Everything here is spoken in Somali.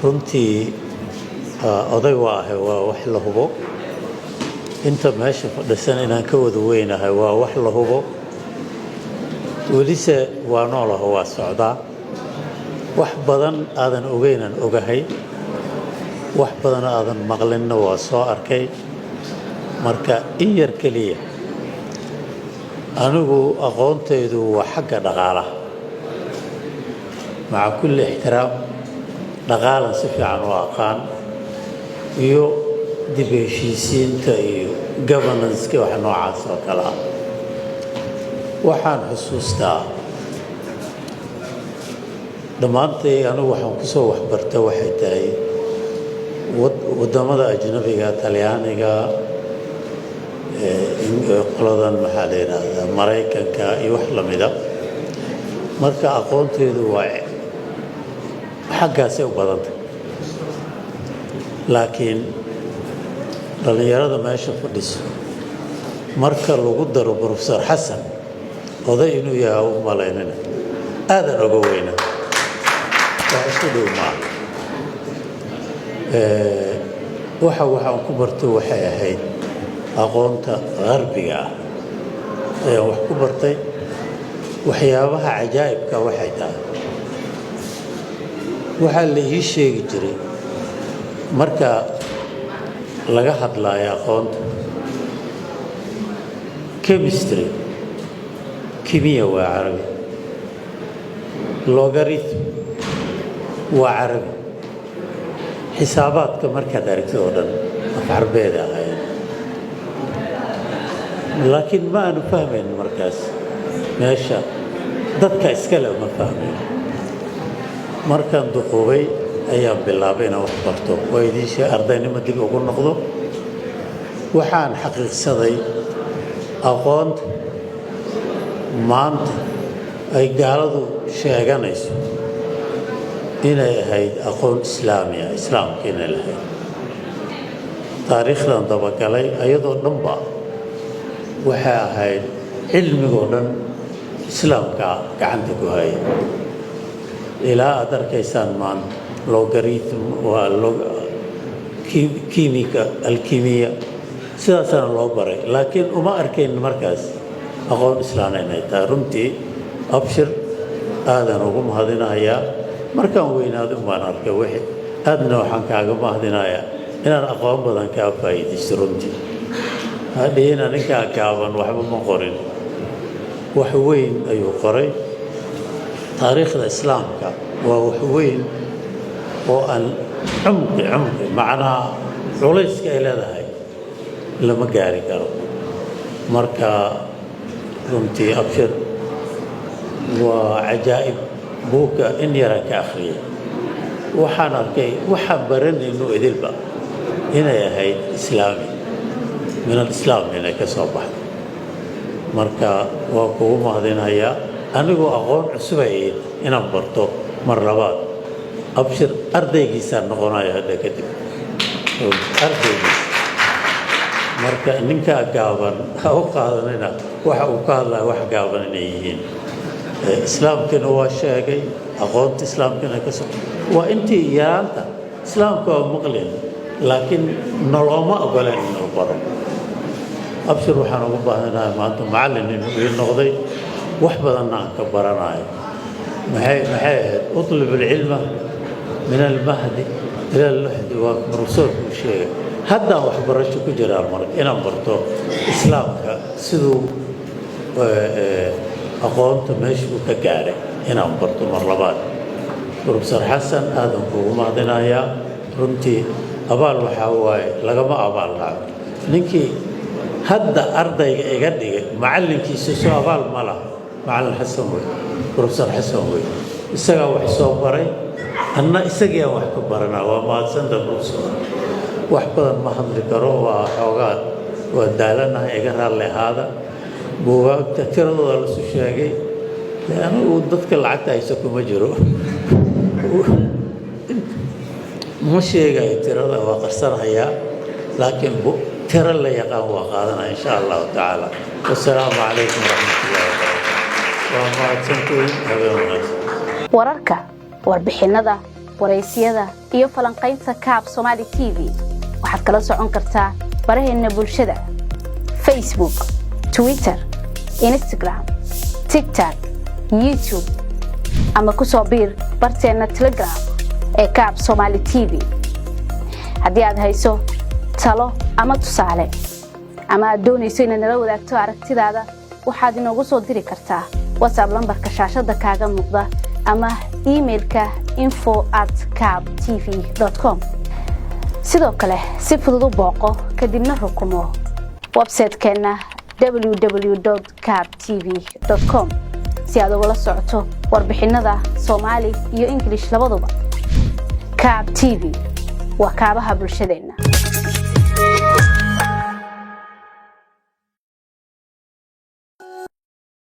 Runtii oday waa ahay, waa wax la hubo. Inta meesha fadhisan inaan ka wada weynahay waa wax la hubo. Welise waa noolaho, waa socdaa. Wax badan aadan ogeynaan ogahay, wax badan aadan maqlinna waa soo arkay. Marka in yar keliya, anigu aqoontaydu waa xagga dhaqaalaha. Maca kulli ixtiraam, dhaqaalan si fiican u aqaan iyo dib heshiisiinta iyo governance-ka, wax noocaas oo kale ah. Waxaan xusuustaa dhammaantay, anigu waxaan ku soo waxbarta waxay tahay waddamada ajnabiga, Talyaaniga, qoladan maxaa la yidhaahdaa, Maraykanka iyo wax lamida. Marka aqoonteedu waa xaggaasay u badantay. Laakiin dhallinyarada meesha fadhiso marka lagu daro Professor Xasan, oday inuu yahay u malaynina, aadan oga weyna, wax isku dhow maaha. Waxaan ku bartay waxay ahayd aqoonta qarbiga ah ayaan wax ku bartay. Waxyaabaha cajaa'ibka waxay tahay, waxaa la ii sheegi jiray marka laga hadlaayo aqoonta chemistry, kimiya waa Carabi, logarithm waa Carabi, xisaabaadka markaad aragtid oo dhan af Carbeeda ahayn. Laakiin ma aanu fahmayn markaas, meesha dadka iskale ma fahmayn. Markaan duqubay ayaan bilaabay inaan wax barto. Waa idiin sheeg, ardaynimo dib ugu noqdo. Waxaan xaqiiqsaday aqoonta maanta ay gaaladu sheeganayso inay ahayd aqoon Islaamiya, Islaamka inay lahayd. Taariikhdan dabagalay, ayadoo dhanba waxay ahayd cilmigoo dhan Islaamka gacanta ku haya, ilaa aad arkaysaan maanta logarithm waa kiimika, alkimiya, sidaasaana loo baray. Laakiin uma arkayn markaas aqoon Islaan inay tahay. Runtii Abshir aadan ugu mahadinayaa. Markaan weynaaday umbaan arkay wixii. Aadna waxaan kaaga mahadinayaa inaan aqoon badan kaa faa'iidaysto. Runtii hadhihina ninkaa gaaban waxba ma qorin, wax weyn ayuu qoray. Taariikhda Islaamka waa wax weyn oo aan cumqi cumqi macnaha culayska ay leedahay lama gaari karo. Marka runtii Abshir waa cajaa'ib. Buugga in yaraan ka akhriyay, waxaan arkay waxaan baranayno idilba inay ahayd Islaami, min alislaam inay ka soo baxdo. Marka waa kugu mahadinayaa. Anigoo aqoon cusubay inaan barto mar labaad, Abshir ardaygiisaan noqonayo hadda kadib, ardaygiisa. Marka ninkaa gaaban ha u qaadanina waxa uu ka hadlaya wax gaaban inay yihiin. Islaamkiina waa sheegay aqoonta Islaamkiina ka soo waa intii yaraanta Islaamka waa maqlin, laakiin nolooma ogoleen inuu baro. Abshir waxaan ugu baahanahay maanta macallin inuu ii noqday, wax badanna aan ka baranayo. Maxay ahayd? Utlub alcilma min almahdi ila alluxdi, waa profesorku uu sheegay. Haddaan waxbarasho ku jiraa, marka inaan barto Islaamka siduu aqoonta meeshuu ka gaaray inaan barto mar labaad. Professor Xasan, aadan kuugu mahadinayaa. Runtii abaal waxaa waaye lagama abaal dhaco. Ninkii hadda ardayga iga dhigay macallinkiisa soo abaal ma laha. Macallin Xasan wey, Professor Xasan wey, isagaa wax soo baray, anna isagiiaan wax ka baranaa. Waa mahadsanta, professor. Wax badan ma hadli karo, waa xoogaa waa daalanahay, iga raalli ahaada. Buugaagta tiradooda lasu sheegay, de anigu dadka lacagta hayso kuma jiro. Ma sheegayo tirada, waa qarsanayaa, laakiin tiro la yaqaan waa qaadanaya, insha Allahu tacaala. Wasalaamu calaykum waraxmat ullahi wabarakaatu. Waa mahadsantihiin, habeen wanaagsan. Wararka, warbixinada. Waraysiyada iyo falanqaynta Kaab Somaali TV waxaad kala socon kartaa baraheenna bulshada: Facebook, Twitter, Instagram, TikTok, YouTube, ama ku soo biir barteenna Telegram ee Kaab Somaali TV. Haddii aad hayso talo ama tusaale, ama aad doonayso inaad nala wadaagto aragtidaada, waxaad inoogu soo diri kartaa WhatsApp lambarka shaashadda kaaga muuqda ama emailka info@kaabtv.com. Sidoo kale si fudud u booqo, kadibna rukumo website-keenna www.kaabtv.com si aad ugula socoto warbixinada Soomaali iyo English labaduba. Kaab TV waa kaabaha bulshadeenna.